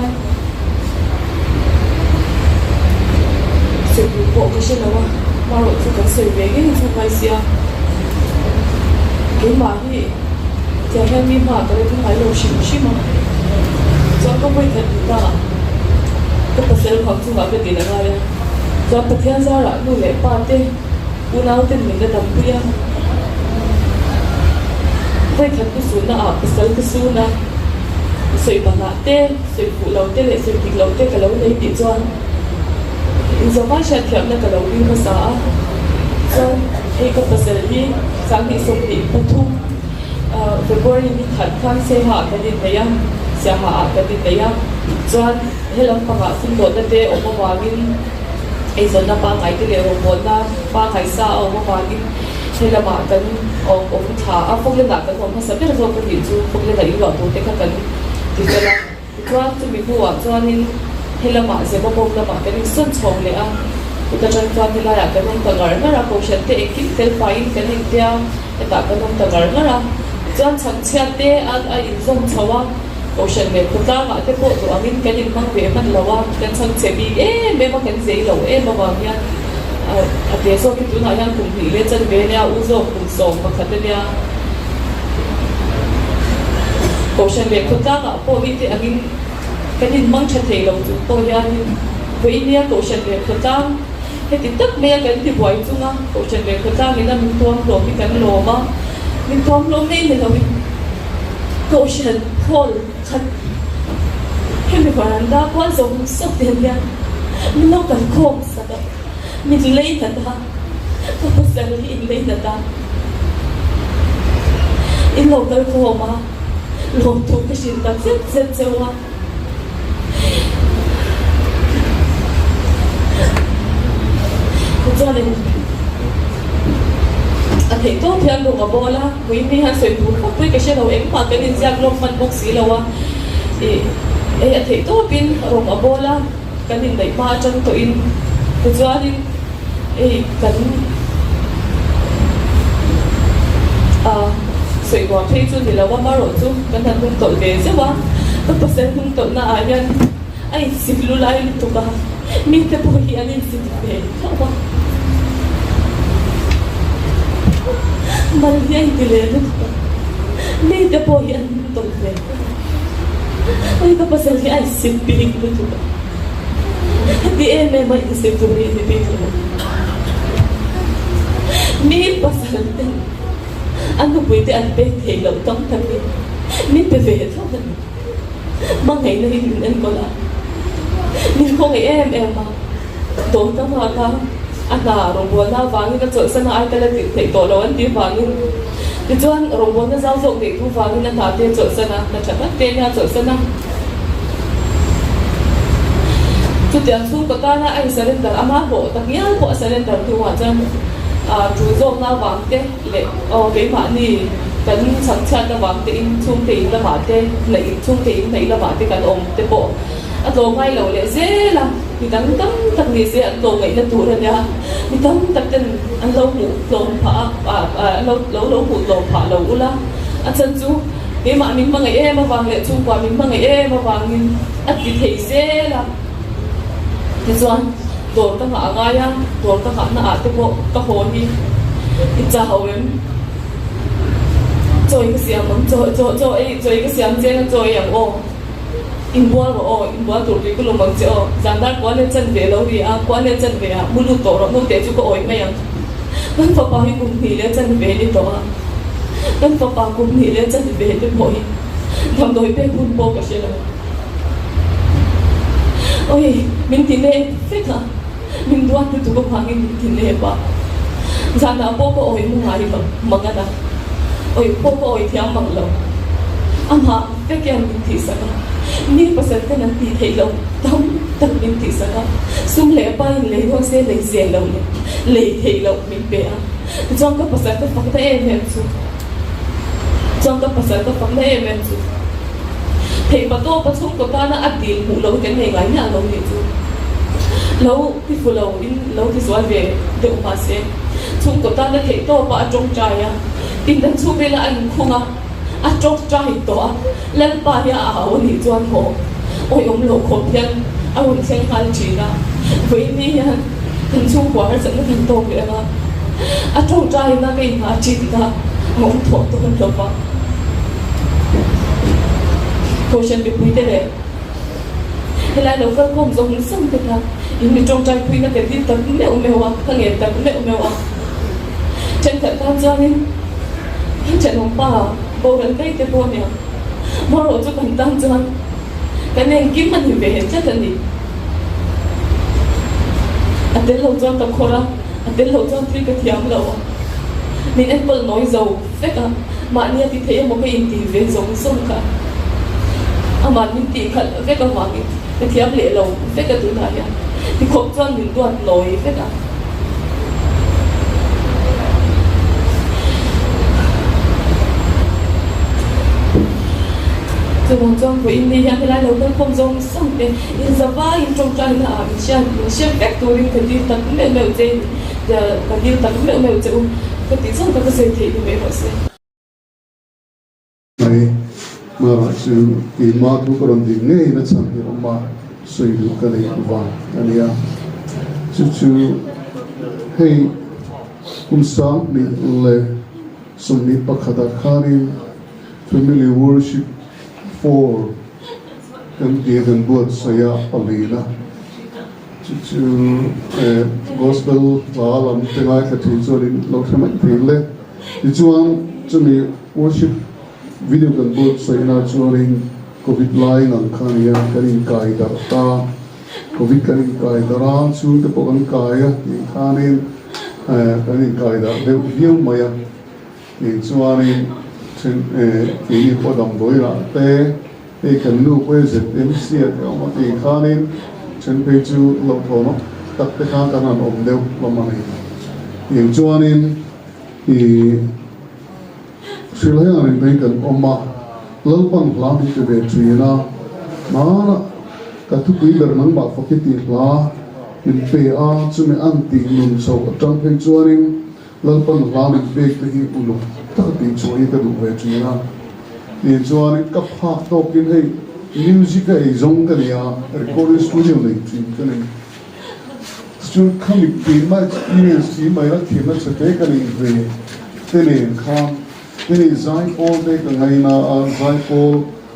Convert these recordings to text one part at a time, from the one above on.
hian sawi tur pawh ka hre lo a, marawh chu kan sawi ve ngei chu ngai sia. Keimah hi tiang hian mi hmaah ka la ding ngai lo hrim hrim a, chuan ka vawi khat duh ta ka pasal vang chungah ka din a ngai a, chuan Pathian zarah nu leh pa te unau ten min la dampui a, vawi khat ka sunna ah pasal ka sun a, sawi banah te, sawi fuh lo te leh sawi dik lo te ka lo nei tih chuan inzawmai hriatthiamna ka lo ding hmasa a, chuan hei ka pasal hi 2023 February ni khat khan Saiha ah kan innei a, Siaha ah kan innei a, chuan he lampangah sumdawnna te awm avangin eizawnna pangngai te leh rawngbawlna pangngai sa a awm avangin he lamah kan awm awm thla a, Falkland ah kan awm hmasa ber zawk a nih chu Falkland ah inluah tur te kha kan ti fel a. Tichuan chumi hnuah chuanin he lamah Zemabawk lamah kan insawn chhawng leh a, kut atang chuan helaiah kan awm ta ngar ngar a, kohhran te engkim fel faiin kan intia, hetah kan awm ta ngar ngar a. Tichuan chhangchhiat te a a inzawm chho a, kohhran leh khawtlangah te pawh duh angin kan inhmang ve hman lo a, kan chhangchhe bik em em a, kan zei lo em avang hian a te zawk hi tunah hian kum hnih leh chanve ania, u zawk kum 11 ania. Kohhran leh khawtlangah pawh mite angin kan inhmang tha thei lo chung pawh hianin vawinia kohhran leh khawtlang heti tak maia kan ti buai chunga kohhran leh khawtlangin a min tuam hlawm hi kan lawm a, min tuam hlawm mai ni loin kohhran hall khat hemi varanda kual zawng zawk te hian min lo kal khawm sak a, min lei nat a. Ka pasal hi in lei nat a, in lo kal khawm a, lawmthu ka hrilh tak zet zet cheu a. Tichuanin a theih tawp hian rawng a bawl a, pui mi hian sawi tur khawp pui ka hre lo, engmah kan inziak lawk hman bawk si lo a, ih hei a theih tawpin rawng a bawl a. Kan inneih hma atang tawhin tichuanin hei kan ah sawi nuam phei chu ni lo a, marawh chu kan han hnung tawlh ve zeuh a, ka pasal hnung tawlhna ah hian a insik lu lai lutuk a, mite pawh hi an insik ve hlauh a, mal hi a inti leh lutuk a, mite pawh hi an hnung tawlh ve hlauh a. Hei ka pasal hi a insit bik lutuk a, heti em em a insit tur hi a ni bik lo. Mi pasal ten an nupui te an pek theih loh tam takin min pe ve tho a ni. Hmangaihna hi min enkawl a, min khawngaih em em a, dawr ka nghak a, a hna rawngbawlna avangin a chawlhsan a ai ka la tirh theih tawh lo an tih vangin tichuan rawngbawlna zau zawk neih thu vangin a hna te a chawlhsan a, hna tha tak te ania a chawlhsan a. Chutiang chhungkaw tana a in surrender ama hlawh tak ngial pawh a surrender hnuah chuan tul zawkna avang te leh aw keimahni kan chhangchhiat avang te in chhungte in lamah te hnaih chhungte in hnaih lamah te kan awm te pawh a tlawm ngai lo leh zel a. Mi dang tam tak ni se an tlawm ngaihna tur a nia, mi tam tak ten an lo hmuh tlawm phah a, an lo lo lo hmuh tlawm phah lo ula, a chhan chu keimah min hmangaih em avang leh chhungkua min hmangaih em avangin a ti thei zel a. Tichuan dawr ka nghah a ngai a, dawr ka nghahna ah te pawh ka haw hi i chau em? Chawi ka siam ang, chaw chaw chaw ei chawi ka siam cheng a chaw ei ang aw. Inbual rawh aw, inbual tur tui ka lum ang che aw. Zandar kua leh chan ve lo ri a, kua leh chan ve ah mu lut tawh rawh, naute chu ka awih mai ang. Kan fapa hi kum hnih leh chan ve ni tawh a, kan fapa kum hnih leh chan ve te pawh hi damdawi pek hun pawh ka hre lo. Awi, min ti nep vek a, min duat lutuk avangin min ti nep a. Zanah pawh ka awih mu ngai lo, mang a na. Awih pawh ka awih thiam mang lo. Amah. Ka kian min tihsak a, mi pasal ten an tih theih loh tam tak min tihsak a, sum leh pa in lei dawn se lei zel loh leh lei theih loh min pe a, tichuan ka pasal ka fak na em em chu, chuan ka pasal ka fak na em em chu theih pa tawpa chhungkaw tana a dil hmuh loh kan nei ngai miah lo nih chu lo ti fu lo in lo ti zual ve deuh mahse chhungkaw tana theih tawpa a tawngtai a, pindan chhungrila a inkhung a. A tawngtai tawh a, Lalpa hi a au a nih chuan maw? Awihawm loh khawp hian a rawn thleng nghal thin a, vawiin hian kan chhungkua harsatna kan tawk leh ang a, a tawngtaina ka inhah thin a, a awm thawh dawn lo va. Kohhran mipuite leh helai lo kalkhawm zawng zawng te kha in mi tawngtai puina ka dil tak meuh meuh a, ka ngen tak meuh meuh a. Thenkhat tan chuanin thenawmpa boral daih te pawh nia. Marawh chu kan tan chuan kan engkim a ni ve tlat a ni. A tel lo chuan ka khawr a, a tel lo chuan thil ka thiam lo a. Min enkawl nawi zo vek a, mahni a ti thei emaw ka intih ve zawng zawng kha. Amah min tih khalh vek avangin ka thiam leh lo vek a tunah hian tikhawp chuan min duat nawi vek a. Chuvang chuan vawiin ni hian helai lo kalkhawm zawng zawng te inzavaiin tawngtaina ah min hriat min hriat vek turin ka dil tak meuh meuh che ka dil tak meuh meuh che u ka tih zawng kha ka sawi theih ni mai rawh se. Mai Mara chu keimah thu ka rawn ding ngei na chhan hi awm a, sawi duh ka nei vang a nia. Chu chu hei kum 2021 ah khanin Family Worship 4 kan tia kan buatsaih a palin a, chu chu Gospel hla lam te ngaithla thin chuanin lo hre mai thei le. Tichuan chumi Worship video kan buatsaihna chuanin Covid lai ngang kha nia kan inkai darh ta. Covid kan inkai darh a, chhungte pawh kan kai a tih khanin kan inkai darh deuh viau mai a. Tih chuanin then keini pawh damdawi lah te hei kan nu pawh hi ZMC ah te a awm a tih khanin then phei chu hlauhthawn awm tak te khan kan han awm deuh hlawm a ni. Tih chuanin ih. Hrilhai ang reng reng kan awm a, Lalpan hla min pe ve thin a, hmanah ka thupui ber nangmah fak hi tih hla min pe a, chumi an tih nun chhoh atang phei chuanin Lalpan hla min pek te hi uluk taka tih chhuah hi ka duh ve thin a, tih chuanin ka phak tawkin hei music a eizawng ka ni a, recording studio nei thin ka ni. Chu khami keimah experience tih mai la thiamna chhe te ka neih ve te nen khan hei zaipawl te ka ngaina a, zaipawl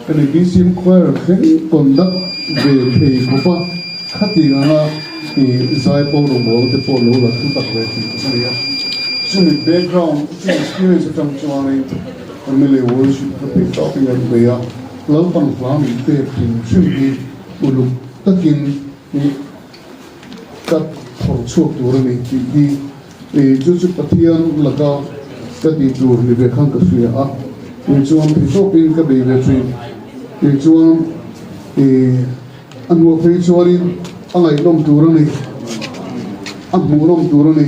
ka ni BCM choir thleng conduct ve thei khawp a, khatiang anga ih zaipawl rawngbawlna te pawh lo la thu tak ve thin ka ni a. Chumi background, chumi experience atang chuanin family worship ka peih tawkin ka bei a, Lalpan hla min pek hrim hrim hi uluk takin Ih ka phawrh chhuak tur a ni tih hi ih chu chu Pathian laka ka tih tur ni ve khan ka hria a, ih chuan theihtawpin ka bei ve thin. Ih chuan ih a hnuah phei chuanin a ngaihnawm tur a ni, a hmuhnawm tur a ni,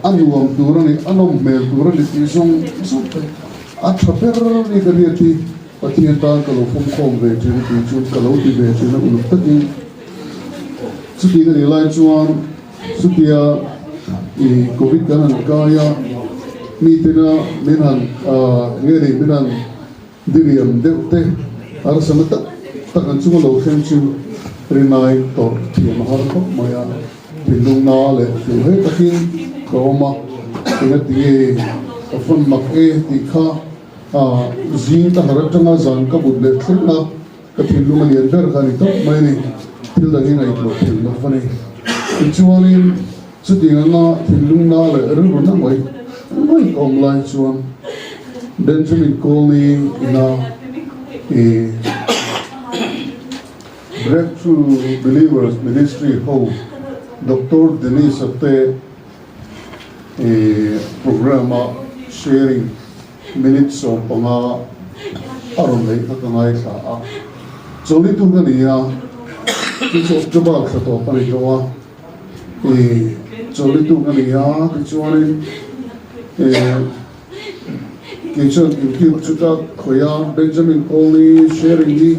a nuam tur a ni, a nawm hmel tur a ni tih zawng zawng te a tha ber ni ka hriat hi. Pathian tan ka lo fawmkhawm ve thin a tih chu ka lo ti ve thin a uluk takin. Chuti ka nih lai chuan chutia i Covid kan han kai a, mitena min han nge ni min han diriam deuh te harsatna tak tak an chunga lo thleng chu rinai tawrh thiam a har khawp mai a, thinlung na leh hrilh hle takin ka awm a, engatinge ka phone mak e tih kha A zing ka harh atanga zan ka but leh thleng a, ka thinlung a lian ber kha a ni tawp mai a ni. Thil dang hi ngaihtuah theih lo a ni. Tichuanin chutiang anga thinlung na leh rilru na mai mai ka awm lai chuan Benjamin Colney ina i Breakthrough Believers Ministry ho Doctor Dennis-a te I program a sharing minute 15 a rawn neih kha ka ngaithla a, chawlhnitu ka ni a, chu chu October thla tawp a ni tawh a, i chawlhnitu ka ni a tichuanin i kei chuan YouTube chu ka khawih a, Benjamin Colney sharing hi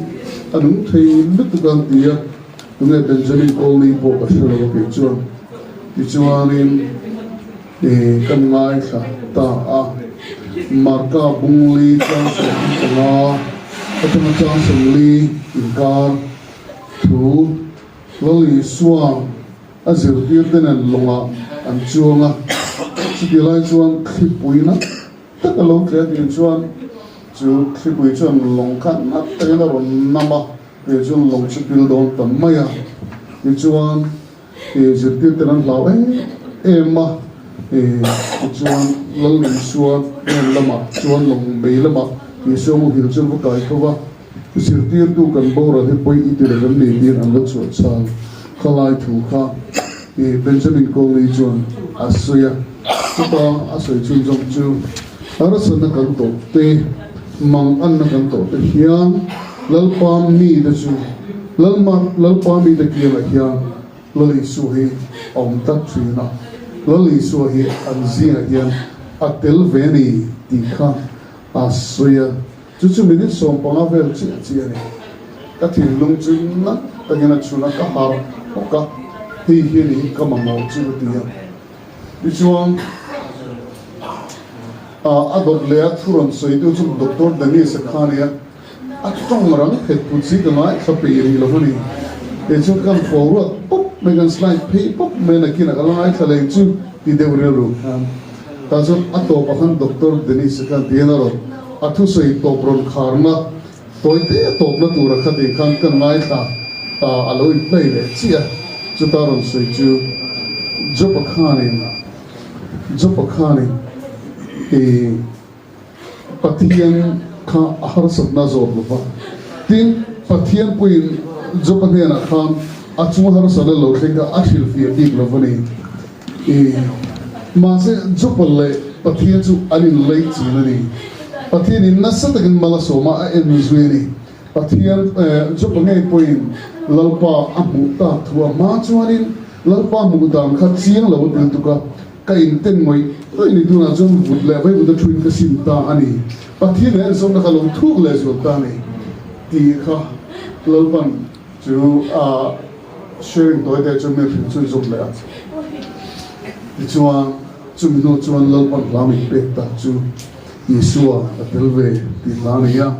a nung thei lutuk a an ti a. Tunge Benjamin Colney pawh ka hre lo a kei chuan. Tichuanin i kan ngaithla ta a, Marka Bungli chang 15 atanga chang 40 inkar. Thu Lal Isua a zirtirte nen lawngah an chuang a, chutih lai chuan thlipui nat tak a lo tle tih chuan chu thlipui chuan lawng kha nat takin a rawn nam a, tih chuan lawng chu pil dawn ta mai a. Tichuan zirtirten an hlau em em a, tichuan Lal Isua hnen lamah chuan lawng mei lamah Isua muhil chu an va kai tho va. Zirtirtu kan boral hi pawi i ti lo em ni tiin an la chhuah chhal kha lai thu kha i Benjamin Colney chuan a sawi a, chuta a sawi chhunzawm chu harsatna kan tawh te, manganna kan tawh te hian Lalpa mite chu Lalma Lalpa mite kiangah hian Lal Isua hi a awm tlat thin a, Lal Isua hi an zingah hian a tel ve a ni tih kha a sawi a. Chu chu minute 15 vel chiah chiah a ni. Ka thinlung chu nat takin a chhun a, ka harh hawk a, hei hi a ni ka mamawh chu ka ti a. Tichuan, a dawt leh a thu rawn sawitu chu Doctor Dennis a kha a ni a, a tawng rang phet put si ka ngaithla peih rih lo a ni. Tichuan kan forward pawp mai, kan slide phei pawp mai a, nakinah ka la ngaithla leh chu ti deuh rilru khan. Tah chuan a tawpah khan Doctor Dennis a khan tiin a rawn A thusawi tawp rawn kharna tawi te tawpna tura kha tih khan ka ngaithla ta a lo in play leh chiah a, chuta rawn sawi chu Jopa khanin Jopa khanin i Pathian kha a harsatna zawt lo va, tin Pathian pawhin Jopa hnenah khan a chunga harsatna lo thleng kha a hrilhfiah bik lo va ni. I, mahse Jopa leh Pathian chu an inlei chin a ni. Pathianin nasa takin mal a sawm a, a en zui a ni. Pathian, Jopa ngei pawhin Lalpa a hmuh tak thu a hma chuanin Lalpa hmuh dan kha chiang lo a ti lutuk a, ka inten ngawih ngawih ni tunah chuan vut leh vaivut a thuin ka sim ta a ni. Pathian leh ensawmna kha lo thuk leh zual ta a ni tih kha Lalpan chu a Sharing tawi te chu mi hrim chu zuk leh a. Tichuan, chumi hnu chuan Lalpan hla min pek tak chu Isua a tel ve tih hla a ni a,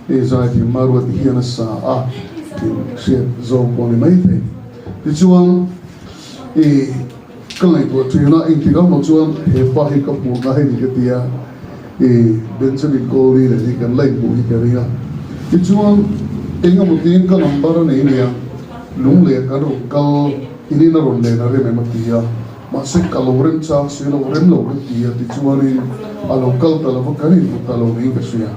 hei zaithiam Maruati hian a sa a tih hriat zawng pawh a ni maithei. Tichuan, i ka ngaihtuah thin a, engtik ah maw chuan he pa hi ka hmuh ngai ni ka ti a, i Benjamin Coley leh hi kan la inhmuh hi ka ring a. Tichuan, eng emaw tiin ka number a nei nia, lung leh kan rawn kal inin a rawn len a rem em a ti a, mahse ka lo rem chang si lo, rem lo ka ti a, tichuanin a lo kal ta lo va, kan inhmu ta lo niin ka hria.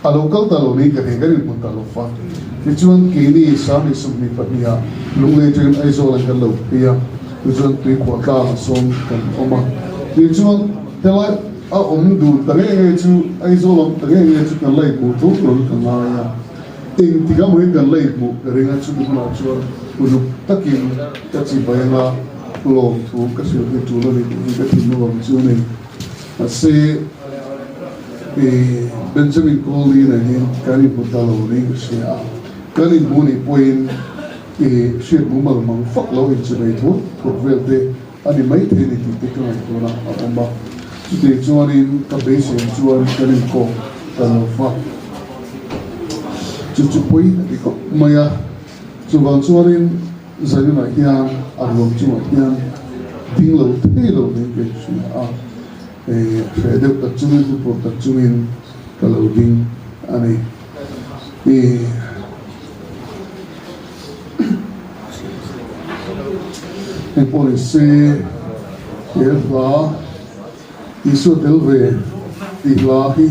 A lo kal ta lo niin ka hria, kan inhmu ta lo va. Tichuan keini 2022 ah Lunglei atangin Aizawl an kan lo phei a, tichuan Tuikhuah tlang ah sawn kan awm a. Tichuan helai a awm dun ta nge nge chu Aizawl awm ta nge nge chu kan la inhmuh tho turin ka ngai a. Engtik ah mawhin kan la inhmuh ka ring a, chumi hunah chuan uluk takin ka chibai anga lawmthu ka hrilh hi tul a ni tih hi ka thinlung ang chu a ni. Mahse, Benjamin Coley nen hian kan inhmu ta lo niin ka hria a, kan inhmu nih pawhin hriat mumal mang fak lo inchimei thuak thuak vel te a ni maithei a ni tih te ka ngaihtuahna a awm a. Chutih chuanin ka beisei chuan kan inkawm ta lo va, chu chu pawi a ti khawp mai a. Chuvang chuanin Zaninah hian a ruang chungah hian ding lo thei lo niin ka inhria a, hreh deuh tak chungin hupur tak chungin ka lo ding a ni. Heng pawh ni se he hla Isua tel ve tih hla hi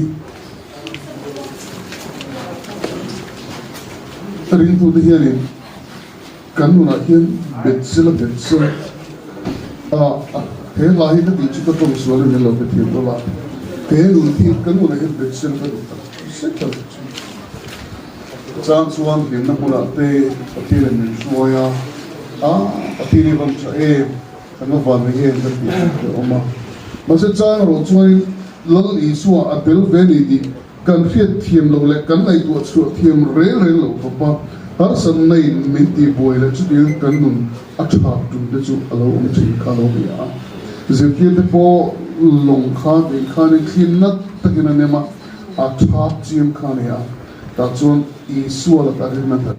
ringtute hianin Kan nunah hian bet sela bet sela a he hla hi ka tih chu ka tawng sual em lo ka thiam lo a, he nun hi kan nunah hian bet sela ka duh tak zet a ni chu. Chang chuan hlimna hmunah te Pathianin min hruai a, a Pathian hi van tha em, kan va van rih em ka tih te awm a. Mahse chang erawh chuanin Lal Isua a tel ve ni tih Kan hriat thiam loh leh kan ngaihtuah chhuah thiam reng reng loh khawp a, harsatna in min tih buai leh chutiang kan nun a tha tum te chu a lo awm thin kha lo ni a. Zirtir te pawh lawng kha tih khanin thlim nat takin a nem a, a tha chiam kha a ni a. Tah chuan Isua lakah rinna nghat.